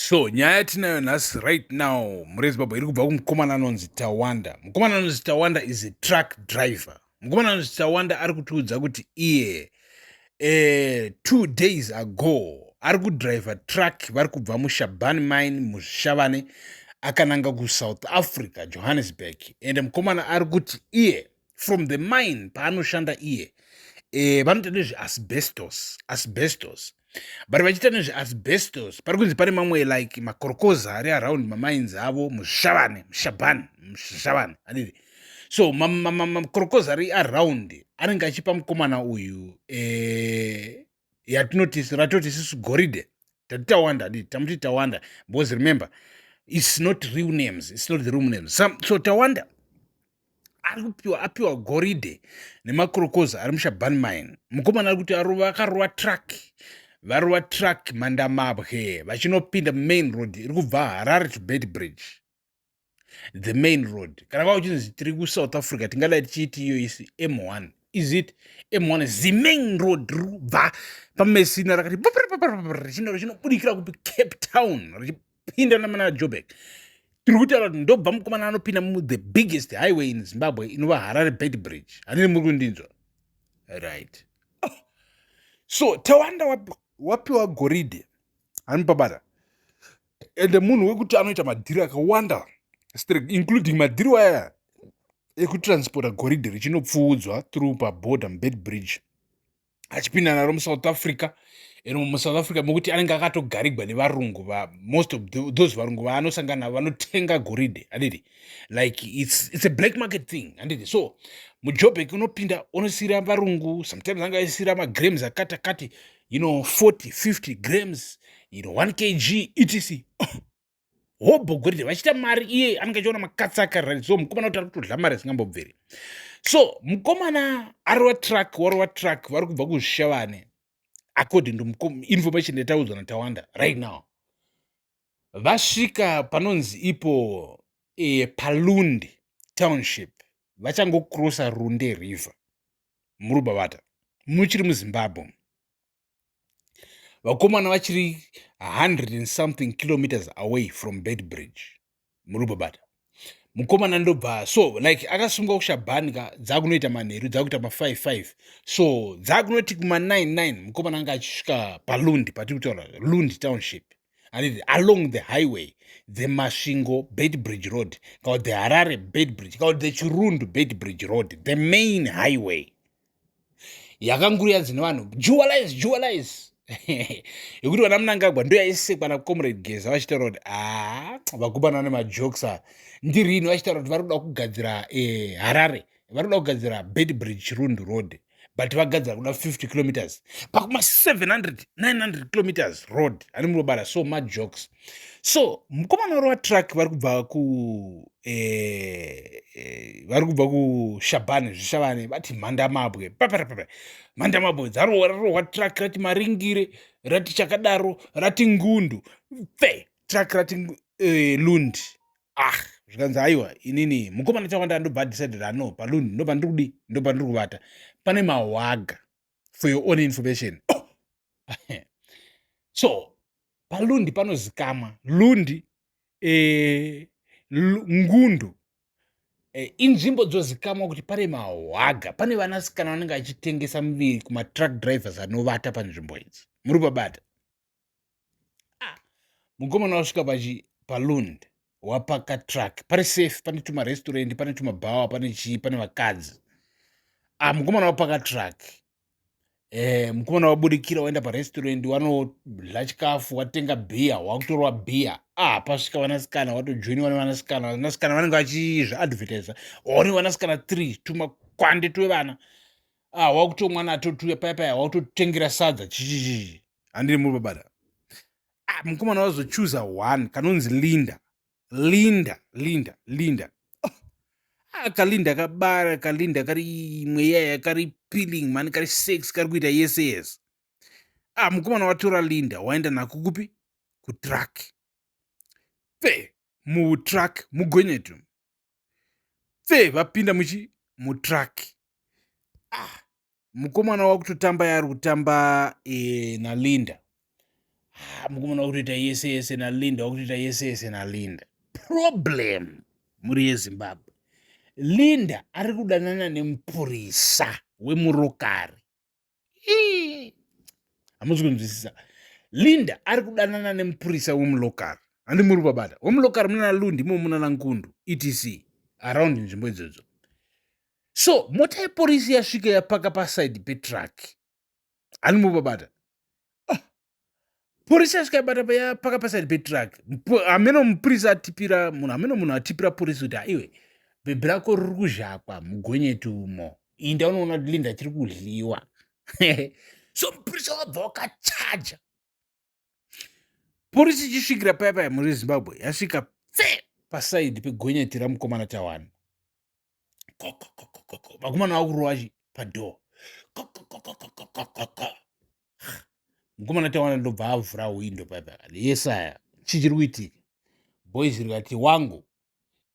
So nyaya yatinayo nhasi right now mhuri yeZimbabwe iri kubva kumukomana anonzi Tawanda. Mukomana anonzi Tawanda is a truck driver. Mukomana anonzi Tawanda ari kutiudza kuti iye 2 days ago ari kudriver truck, vari kubva muShabani Mine muZvishavane akananga kuSouth Africa, Johannesburg. Ende mukomana ari kuti iye from the mine paanoshanda iye, vanoita nezveasbestos, asbestos, but vachiita nezveasbestos pari kunzi pane mamwe like makorokoza ari around mamines avo muZvishavane, muShabani, muZvishavane, handiti? So makorokoza ari around anenge achipa mukomana uyu yatinoti ratoti isusu goridhe. Tati Tawanda, handiti? Tamuti Tawanda because remember, it's not real names, it's not the real names. So Tawanda ari kupiwa, apiwa goridhe nemakorokoza ari muShabani Mine. Mukomana ari kuti akarova truck, varova truck Mandamabwe vachinopinda mumain road iri kubva Harare to Beitbridge, the main road. Kana kwava kuchinzi tiri kuSouth Africa, tingadai tichiiti iyo isi M1. Is it M1? The main road riri kubva paMesina rakati richinobudikira kupi? Cape Town, richipinda namana Joburg. Tiri kutaura kuti ndobva mukomana anopinda muthe biggest highway in Zimbabwe, inova Harare Beitbridge. Handini muri kundinzwa, right? Oh. So Tawanda wapiwa goridhe, hanipabata. Ende munhu wekuti anoita madhiri akawanda, including madhiri aya ekutransporta goridhe richinopfuudzwa through paborder muBeitbridge achipinda naro muSouth Africa. And muSouth Africa mokuti anenge akatogarigwa nevarungu, most of those varungu vaanosangana navo vanotenga goridhe, handiti? Like it's a black market thing, handiti? So muJobek unopinda, unosiyira varungu, sometimes anga aisiyira magrams akati akati, 40 50 grams, 1 kg, etc. Hobho goridhe vachiita mari, iye anenge achiona makatsi akarira. So mukomana kuti ari kutodya mari asingambobveri. So mukomana arova truck, warova truck, vari kubva kuZvishavane, according to information yataudzwa naTawanda right now. Vasvika panonzi ipo paLundi Township, vachangokrosa Runde River, murubavata muchiri muZimbabwe. Vakomana vachiri 100 and something kilometers away from Beitbridge, murubabata. Mukomana ndobva, so like akasungwa kuShabani ka, dzakunoita manheru, dzakuita ma55, so dzakunoti kuma99 mukomana anga achisvika paLundi patiri kutaura, Lundi Township, handiti? Along the highway, the Masvingo Beitbridge Road, kana the Harare Beitbridge, kana the Chirundu Beitbridge Road, the main highway yakanguri yanzi nevanhu dualize, dualize, yekuti vana Munangagwa ndo yaisekwa naComrade Geza vachitaura kuti a vakomana vane majokes a ndirini, vachitaura kuti vari kuda kugadzira Harare, vari kuda kugadzira Beitbridge Chirundu Road, but vagadzira kuda 50 kilometers pakuma 700 900 kilometers road ani munobara. So majokes. So mukomana uri watruck, vari kubva ku vari kubva kuShabani, Zvishavane, vati Mhandamabwe paparapapa, Mhandamabwe dzarohwa, rarohwa truck rati maringire, rati chakadaro, rati ngundu pfe, truck rati Lundi. Ah, zvikanzi aiwa, inini mukomana Tawanda ndobva adecided ano paLundi ndobva ndiri kudi, ndobva ndiri kuvata pane mahwaga. For your own information, oh! So paLundi panozikamwa Lundi, Ngundu, inzvimbo dzozikamwa kuti pane mahwaga, pane vanasikana vanenge vachitengesa muviri kumatruck drivers anovata panzvimbo idzi. Muri pabata. Ah, mukomana wasvika pachi paLundi, wapaka truck pari safe, pane tumarestaurant, pane tumabhawa, pane chii, pane vakadzi. Ah, mukomana wapaka truck, mukomana wabudikira, waenda parestaurant, wanodya chikafu, watenga bhiya, wakutorwa bhiya. Ah, pasvika vanasikana, watojoiniwa nevanasikana. Vanasikana vanenge vachizviadvertisa, waone vanasikana 3, tumakwande twevana. Ah, wakutomwa nato tuya paya paya, wakutotengera sadza, chichichichi, handiri muri babata. Ah, mukomana wazochuza one kanonzi Linda, Linda, Linda, Linda. Oh. Ah, kaLinda kabara, kaLinda kari mweya, kari peeling mani, kari sex, kari kuita yese yese. Ah, mukomana watora Linda, waenda nako kupi? Kutruck. Pfe mutruck mugwenyetu, pfe vapinda muchi mutruck. Ah, mukomana wakutotamba yaari kutamba, naLinda. Ah, mukomana wakutoita yese yese naLinda, wakutoita yese yese naLinda. Problem muri yeZimbabwe, Linda ari kudanana nemupurisa wemurokari. Hamusi kunzwisisa. Linda ari kudanana nemupurisa wemulokari. Handi muri kubabata wemulokari, munana Lundi imo, munana Nkundu, etc, around nzvimbo idzodzo. So mota yeporisi yasvika, yapaka paside petruck. Handi muri kubabata? Oh. Porisi yasvika, yabata, yapaka paside petruck. Hameno mupurisa atipira munhu, hameno munhu atipira porisi kuti, "Aiwe, bhebhi rako riri kuzhakwa mugonyeti umo." Inda unoona kuti Linda chiri kudliwa. So mupurisa wabva wakachaja porisi. Ichisvikira paya paya, muri Zimbabwe, yasvika pfe paside pegonyeti ramukomana Tawana. Kokokokokoko, vakomana vakurova padoor. Kokokokokokoko. Mukomana Tawana ndobva avhura windo paya paya. Yesaya, chii chiri kuitika, boys? Rikati, "Wangu,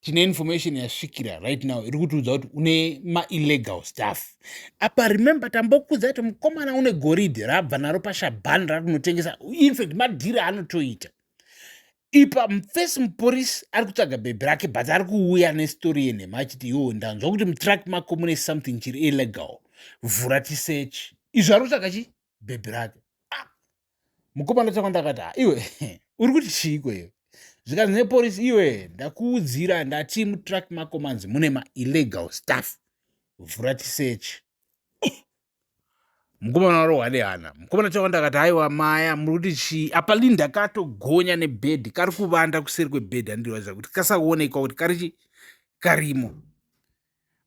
tine information yasvikira right now iri kutiudza kuti une maillegal stuff apa. Remember, tambokudza kuti mukomana une goridhe rabva naro paShabhani rarinotengesa. Infact, madhiri anotoita ipa mufesi. Muporisi ari kutsvaga bhebhi rake, but ari kuuya nestori yenhema achiti, 'Iwo, ndanzwa kuti mutruck mako mune something chiri illegal, vhura tisearch.' Izvo ari kutsvaga chi bhebhi rake. Ah, mukomana Takwanda akati, "Ah, iwe uri kuti chiiko iwe?" Zvikanzi nepolisi, "Iwe, ndakuudzira, ndati mutruck mako manzi mune maillegal stuff, vhura tisearch." Mukomana warohwa nehana. Mukomana Tawanda akati, "Aiwa maya, muri kuti chii apa?" Linda katogonya nebhedhi, kari kuvanda kuseri kwebhedhi, andirwadza kuti kasaonekwa kuti kari chi karimo.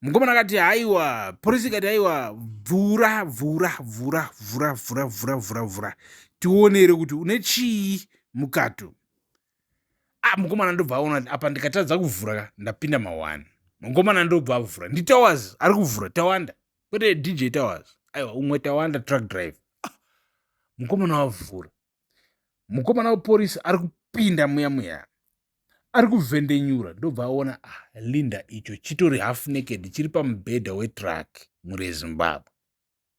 Mukomana akati, "Haiwa." Polisi ikati, "Haiwa, vhura, vhura, vhura, vhura, vhura, vhura, vhura, vhura tionere kuti une chii mukato." Ah, mukomana ndobva aona kuti apa ndikatadza kuvhura ndapinda mawani. Mukomana ndobva avhura. NdiTowers ari kuvhura, Tawanda, kwete DJ Towers, aiwa, umwe Tawanda, truck driver. Ah, mukomana wavhura. Mukomana wepolisi ari kupinda muya muya, ari kuvhendenyura, ndobva aona, ah, Linda icho chitori half naked, chiri pamubhedha wetruck mureZimbabwe.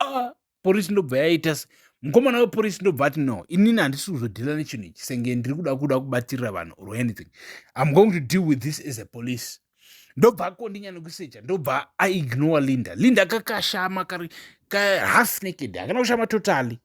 Ah, polisi ndobva yaita, mukomana wepolisi ndobva ati, "No, inini handisi kuzodhila nechinhu ichi senge ndiri kuda kubatirira vanhu or anything. I'm going to deal with this as a police." Ndobva akondinya nekusecha, ndobva aignore Linda. Linda kakashama, kari ka half naked, hakana kushama totally,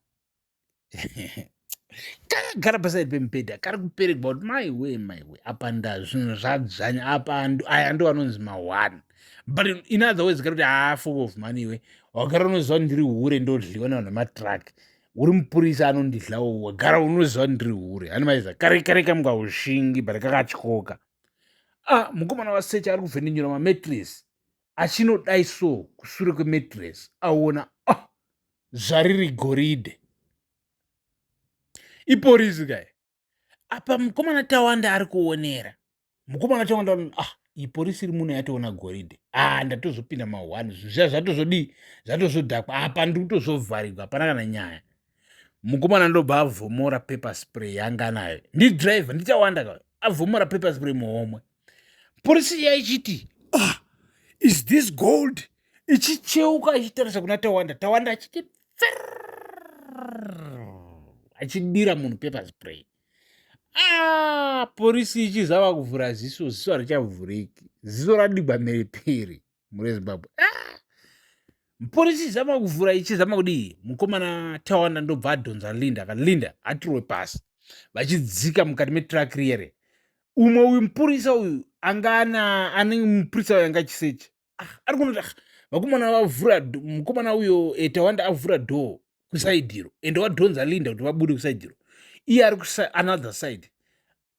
kakagara paside pemubhedha, kari kuperegwa kuti, "Maiwe, maiwe, apa nda zvinhu zvadzvanya apa." Aya ndo anonzi ma1. But in other words, kari kuti, "Haa, fuck off man, iwe wagara unoziva kuti ndiri hure, ndodliwa nevanhu vematruck. Uri mupurisa anondidlawo, wagara unoziva kuti ndiri hure." Hani maiza kare kare kamuka ushingi, but kakatyoka. Ah, mukomana wasecha, ari kuvhendenyura mamattress, achinodai so kusure kwemattress, aona, ah, zvariri goridhe. Iporisi kai apa. Mukomana Tawanda ari kuonera. Mukomana Tawanda, "Ah, iyi porisi iri muno yatoona goridhe. Ah, ndatozopinda ma1, zviya zvatozodii, zvatozodhakwa apa, ndiri kutozovharirwa, hapana kana nyaya." Mukomana ndobva avhomora pepper spray yanga nayo. Ndidhiraivha, ndiTawanda ka, avhomora pepper spray muhomwe. Polisi yaichiti, "Ah, is this gold?" Ichicheuka ichitarisa kuna Tawanda. Tawanda achiti, achidira munhu pepper spray. Ah, polisi ichizama kuvhura ziso, ziso harichavhuriki, ziso radigwa mheripiri mureZimbabwe. Ah! Polisi izama kuvhura, ichizama kudii, mukomana Tawanda ndobva adhonza Linda, akati, "Linda, atirwe pasi." Vachidzika mukati metruck riyere, umwe uyu mupurisa uyu anga ana ane mupurisa uyu anga achisecha. Ah, ari kunoti, ah, vakomana vavhura, mukomana uyo Tawanda avhura door kusaidhiro, ende wadhonza Linda kuti vabude kusaidhiro. Iye ari another side,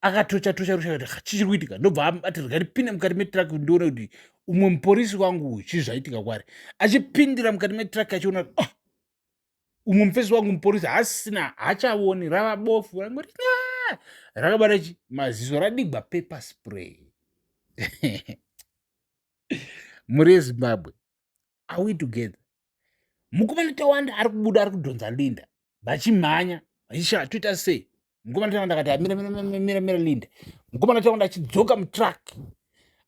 akatocha tocha rusha kuti chichiri kuitika. Ndobva ati, "Rega ndipinde mukati metruck ndione kuti umwe muporisi wangu chii zvaitika kwari." Achipindira mukati metruck, achiona kuti, ah, umwe mufesi wangu muporisi hasina, hachaoni, rava bofu, rangoti rakabata chi maziso, radigwa pepper spray. Muri yeZimbabwe, are we together? Mukomana Tawanda ari kubuda, ari kudhonza Linda, vachimhanya vachishaa, "Toita sei?" Mukomana Tawanda akati, "Mira, mira, mira, mira, Linda." Mukomana Tawanda achidzoka mutruck,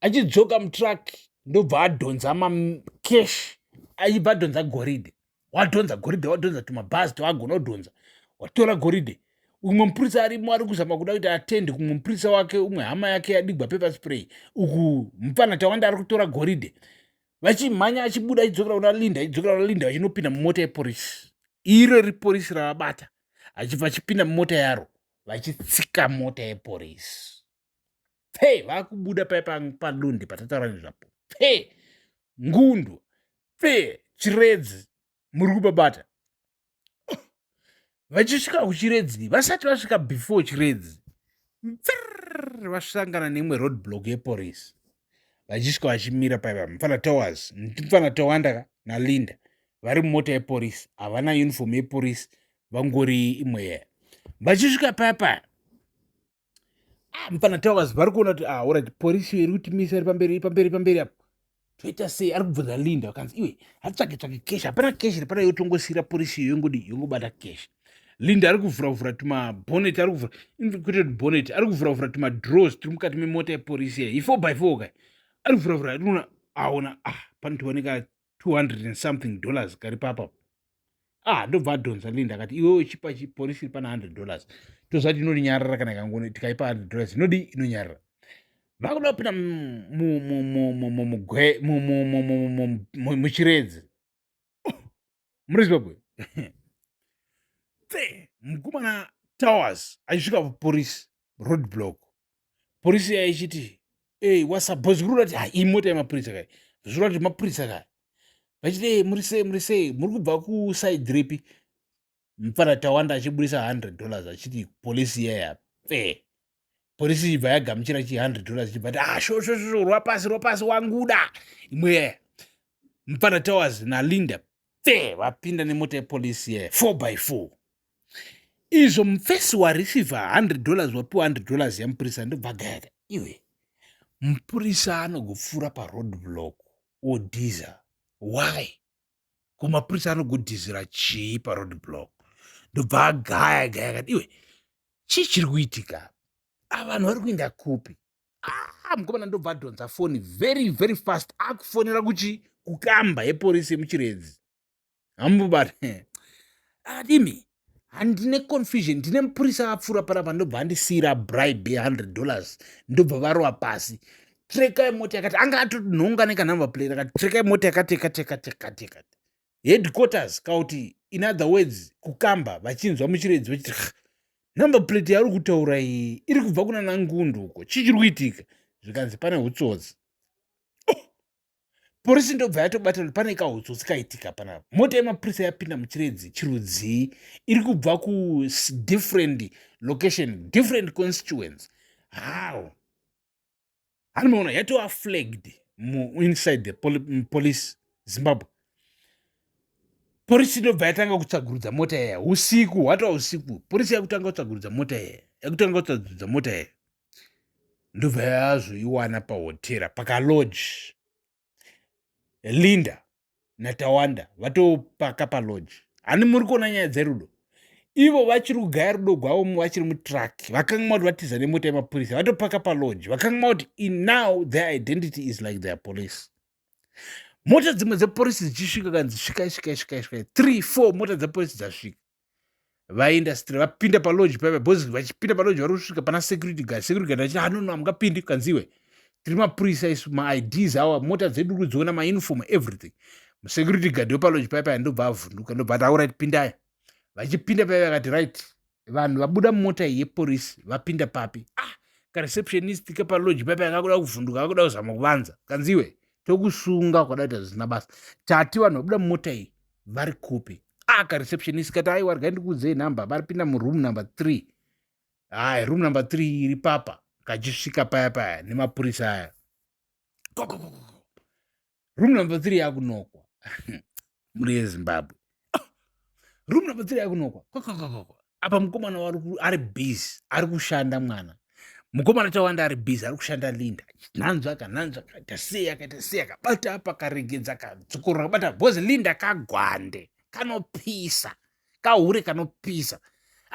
achidzoka mutruck, ndobva adhonza macash, achibva adhonza goridhe. Wadhonza goridhe, wadhonza tumabhazi twagona kudhonza, watora goridhe. Umwe mupurisa arimo ari kuzama kuda kuti atende kumwe mupurisa wake, umwe hama yake yadigwa paper spray. Uku mupfana Tawanda ari kutora goridhe, vachimhanya, achibuda, achidzokera kuna Linda, achidzokera kuna Linda, vachinopinda mumota yeporisi. Iro riporisi ravabata, achibva achipinda mumota yaro, vachitsika mota yeporisi. Pfe, vakubuda paya palundi patataura nezvapo. Pfe, Ngundu, pfe, Chiredzi, muri kubabata. Vachisvika kuChiredzi, vasati vasvika before Chiredzi, pfrr, vasangana neimwe road block yeporisi. Vachisvika, vachimira paiva mufana Towers, mufana Tawanda ka naLinda vari mumota yeporisi, havana uniform yeporisi, vangori imwe yaya. Vachisvika paya paya, ah, mufana Towers vari kuona kuti, ah, alright, polisi iri kutimisa, iri pamberi, pamberi, pamberi apo, toita sei? Ari kubvunza Linda. Vakanzi, iwe, hatitsvage tsvage cash, hapana cash iri pana, yotongosiyira polisi iyo, yongodi yongobata cash. Linda ari kuvhura vhura tumabonnet, ari kuvhura, kwete bonnet, ari kuvhura vhura tumadrawers tiri mukati memota yepolisi iya, i4 by 4 kai. Ari kuvhura vhura, rinoona, aona, ah, panotooneka 200 and something dollars kari papa. Ah, ndobva adhonza Linda, akati, iwewe uchipa polisi iri pana $100, tozvati inonyarara kana ikangone tikaipa $100, inodi inonyarara. Vakuda kupinda muChiredzi, muri Zimbabwe. Tse, mukomana Towers achisvika kupolisi road block, polisi yaichiti, "Ei, what's up?" Because kuri kuti, ha, imota yemapurisa kai, zvireva kuti mapurisa kai. Vachiti, "Ei, muri sei, muri sei, muri kubva kuside ripi?" Mufana Tawanda achiburisa $100, achiti polisi yaya, pfe, polisi ibva yagamuchira chi $100, ichibva ti, ah, sho sho sho, rwa pasi, rwa pasi, wanguda imwe yaya. Mufana Towers naLinda, pfe, vapinda nemota yepolisi yaya 4 by 4. Izvo mufesi wareceiva $100, wapiwa $100 yamupurisa, ndobva gayaka, iwe, mupurisa anogopfuura paroad block odhiza, why? Ko mapurisa anogodhizira chii paroad block? Ndobva agaya gaya, akati, iwe, chii chiri kuitika? Ava vanhu vari kuenda kupi? Ah, mukomana ndobva adhonza foni very very fast, akufonera kuchi kukamba yeporisi yemuChiredzi. Hamubata, akati, imi, handine confusion, ndine mupurisa apfuura panapa, ndobva andisiyira bribe ye$100, ndobva varova pasi. Trekai mota yakati, anga atonhonga nekanumber plate, akati, trekai mota yakati, yakati, yakati, yakati, yakati, headquarters kauti, in other words, kukamba. Vachinzwa muChiredzi vachiti, number plate yauri kutaura iyi iri kubva kuna naNgundu uko, chii chiri kuitika? Zvikanzi pane utsotsi. Polisi ndobva yatobata kuti pane kautsotsi kaitika panapa. Mota yemapurisa yapinda muChiredzi chirudzii, iri kubva kudifferent location, different constituents? How? Hanomaona yatova flagged inside the police Zimbabwe. Polisi inobva yatanga kutsvagurudza mota yaya usiku, hwatova usiku. Polisi yakutanga kutsvagurudza mota yaya, yakutanga kutsvagurudza mota yaya, ndobva yazoiwana pahotera, pakalodge. Linda naTawanda vatopaka palodge. Hani muri kuona nyaya dzerudo? Ivo vachiri kugaya rudo gwavo, vachiri mutruck, vakanga kuti vatiza nemota yemapurisa, vatopaka palodge, vakanga kuti now their identity is like their police. Mota dzimwe dzepolisi dzichisvika, kanzi, svikai, svikai, svikai, svikai, 3 4 mota dzepolisi dzasvika. Vaindastry vapinda palodge paipa, because vachipinda palodge vari kusvika pana security guard. Security guard achiti, anono, hamungapindi. Kanziwe, tiri mapurisa isu, maids awa, mota dzedu kudziona, mauniform, everything. Security guard wepalodge paipa ndobva avhunduka, ndobva ati, alright, pindai. Vachipinda paipa akati, right, vanhu vabuda mumota iyi yepolisi vapinda papi? Ah, kareceptionist kepalodge paipa akakuda kuvhunduka, akakuda kuzama kuvanza. Kanziwe, tokusunga kwada kuita zvisina basa, tati vanhu vabuda mumota iyi vari kupi? Ah, kareceptionist kati, aiwa, regai ndikuudzei nhamba, varipinda muroom number 3. Hai, room number 3 iri papa. Kachisvika paya paya nemapurisa aya, room number 3 yakunokwa. Muri yeZimbabwe, room number 3 yakunokwa. Apa mukomana ari busy, ari kushanda, mwana mukomana Tawanda ari busy, ari kushanda. Linda nhanzva, akanhanzva, akaita sei, akaita sei, akabata apa, akaregedza, akadzokorora akabata, because Linda kagwande kanopisa, kahure kanopisa.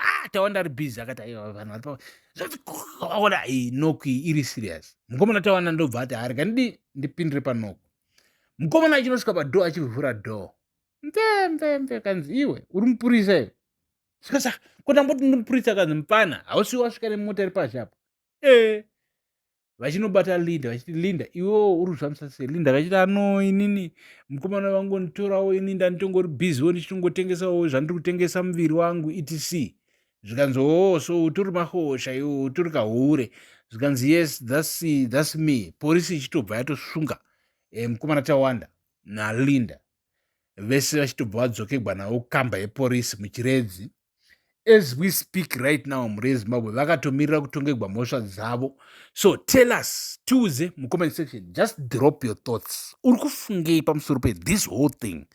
Ah, Tawanda ari busy, akati, aiwa, vanhu vari aona knock iri serious. Mukomana Tawanda ndobva ati, hari kandidi ndipindire paknock. Mukomana achinosvika padoor, achivhura door, mve mve mve, kanzi, iwe, uri mupurisa iwe? Zvikanzi, "Ko ndamboti ndimupurisa." Akanzi, "Mupana, hausi wasvika nemota iri pazhe apo." E, vachinobata Linda, vachiti, "Linda, iwewo uri kuzvambisa sei?" Linda akachiti, "Ano, inini mukomana vangonditorawo, ini ndanditongori busy ndichitongotengesawo zvandiri kutengesa, muviri wangu, etc." Zvikanzi, "Oh, so utori mahosha iwe, utori kahure." Zvikanzi, "Yes, that's me." Polisi ichitobva yatosunga mukomana Tawanda naLinda vese, vachitobva vadzokegwa navo kamba yeporisi muChiredzi. As we speak right now, mhuri yeZimbabwe, vakatomirira kutongegwa mhosva dzavo. So tell us, tiuze mucomment section, just drop your thoughts. Uri kufungei pamusoro pethis whole thing?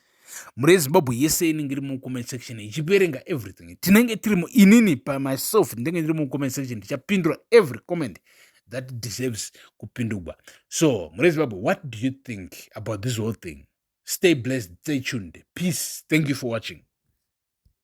Mhuri yeZimbabwe yese inenge iri mucomment section ichiverenga everything. Tinenge tirimo, inini pamyself ndinenge ndiri mucomment section, ndichapindura every comment that deserves kupindurwa. So mhuri yeZimbabwe, what do you think about this whole thing? Stay blessed, stay tuned. Peace. Thank you for watching.